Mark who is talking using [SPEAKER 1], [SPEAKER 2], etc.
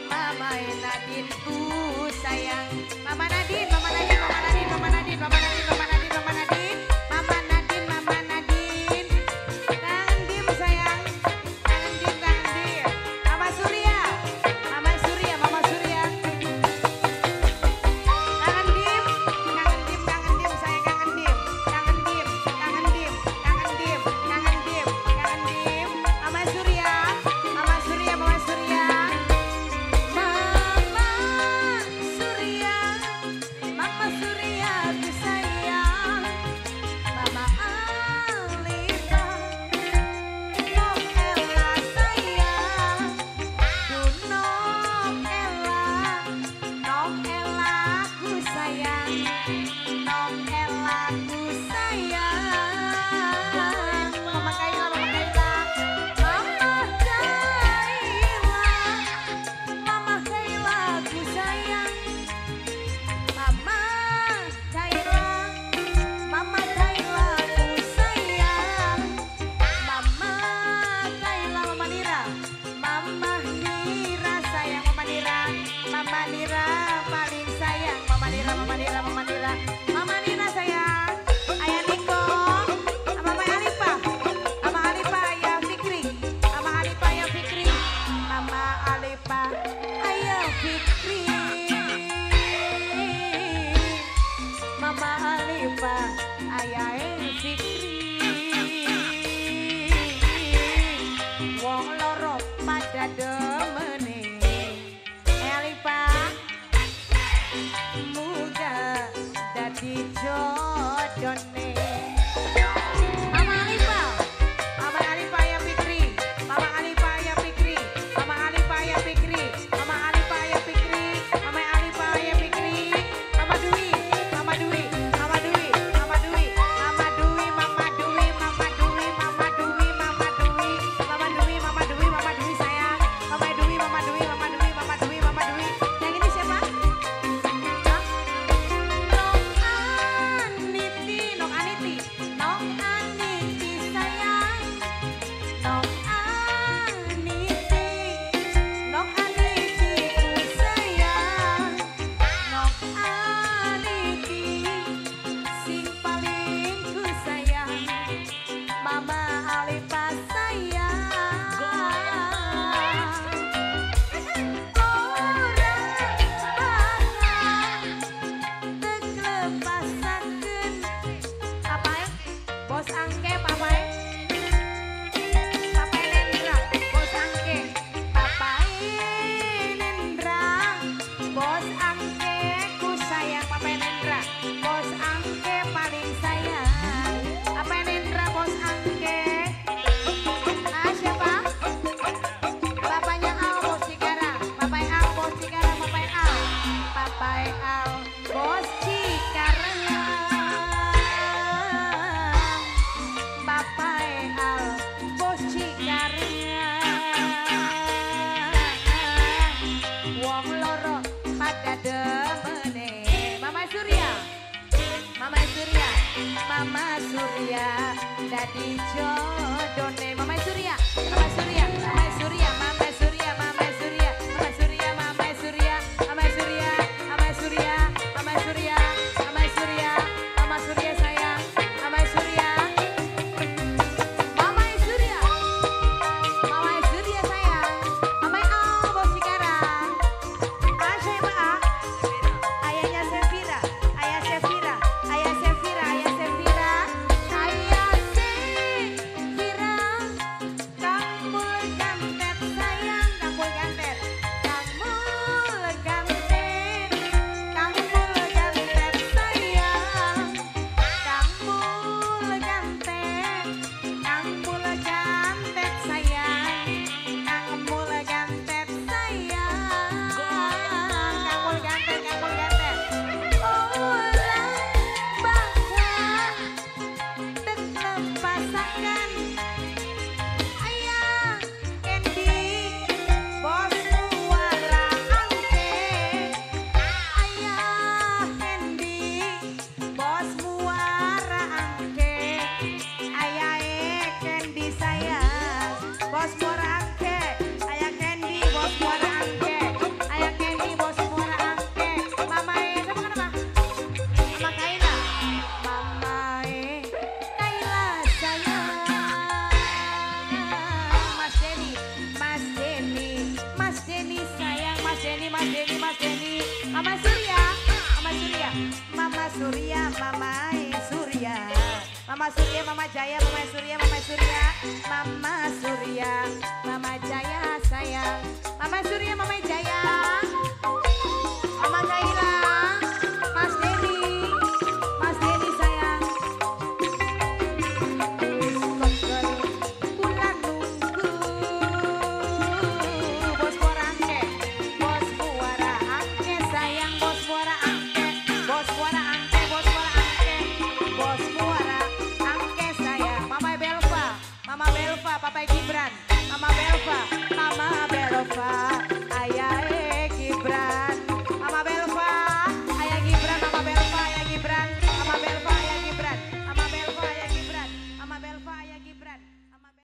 [SPEAKER 1] Mama Nadine ku sayang. Mama Nadine, Mama Nadine, Mama Nadine, Mama Nadine, Mama Nadine, Mama Nadine, Mama Nadine, Mama Nadine, Mama Nadine. Kangen dim sayang, kangen dim, kangen dim. Mama Surya, Mama Surya, Mama Surya. Kangen dim, kangen dim, kangen dim, sayang kangen dim, kangen dim, kangen dim, kangen dim, kangen dim, kangen dim. Mama Surya, Mama Surya, Mama Surya. Mama Surya, Mama Surya ku sayang. Mama Alita, Nok Ella sayang. Duh Nok Ella, Nok Ella ku sayang. Nok Ella ku sayang. Mama Kaila, Mama Kaila, Mama Kaila, Mama Kaila ku sayang. Mama Kaila, Mama Kaila ku sayang. Mama Kaila, Mama Nira, Mama Nira sayang, Mama Nira, Mama Nira paling sayang, Mama Nira, Mama Nira, Mama Nira, Mama Nira sayang. Ayah Niko, Mama Alifa, Mama Alifa ayah Fikri, Mama Alifa ayah Fikri, Mama Alifa ayah Fikri. Mama Alifa ayah Fikri. Wong loro pada demene. Alifa muga dadi jodone. Mama Alifa, Mama Alifa ayah Fikri, Mama Alifa ayah Fikri, Mama Alifa ayah Fikri, Mama Alifa ayah Fikri, Mama Alifa ayah Fikri, Mama Dwi, Mama Dwi, Mama Dwi, Mama Dwi, Mama Dwi, Mama Dwi, Mama Dwi, Mama Dwi, Mama Dwi, Mama Dwi, Mama Dwi, Mama Dwi sayang, Mama Dwi, Mama Dwi, Mama Dwi, Mama Dwi, Mama Dwi. Yang ini siapa? Hah? Nok Aniti, Nok Aniti, Nok Aniti sayang, Nok Aniti, Nok Aniti ku sayang, Nok Aniti sing paling ku sayang, Mama Alifa sayang. Ora bakal teklepasaken. Papae, Bos Angke, papae. Papae Nendra, Bos Angke. Papae Nendra, Bos Angke ku sayang. Papae Nendra, Bos Angke paling sayang. Papae Nendra, Bos Angke. Ah, siapa? Bapaknya Al, Bos Cikarang. Papae Al, Bos Cikarang, Papae Al. Papae Al, Bos Cikarang. Papae Al, Bos Cikarang. Wong loro pada demene. Mama Surya, Mama Surya, Mama Surya dadi jodone. Mama Surya, Mama Surya, Mama Surya, Mama Surya, Mama Surya, Mama Surya, Mama Surya, Mama Surya, Mama Surya, Mama Surya, Mama Surya, Mama Surya sayang, Mama Surya. Mama Surya, Mama Surya sayang, Mama Al, Bos Cikarang. Ah, siapa ah? Ayahnya Sefira, ayah Sefira, ayah Sefira, ayah Sefira, ayah Sefira, kamu kantet sayang. Mama Surya, Mama Surya, Mama Surya, Mama Surya, Mama Surya, Mama Jaya, Mama Surya, Mama Surya, Mama Surya, Mama Jaya sayang, Mama Surya.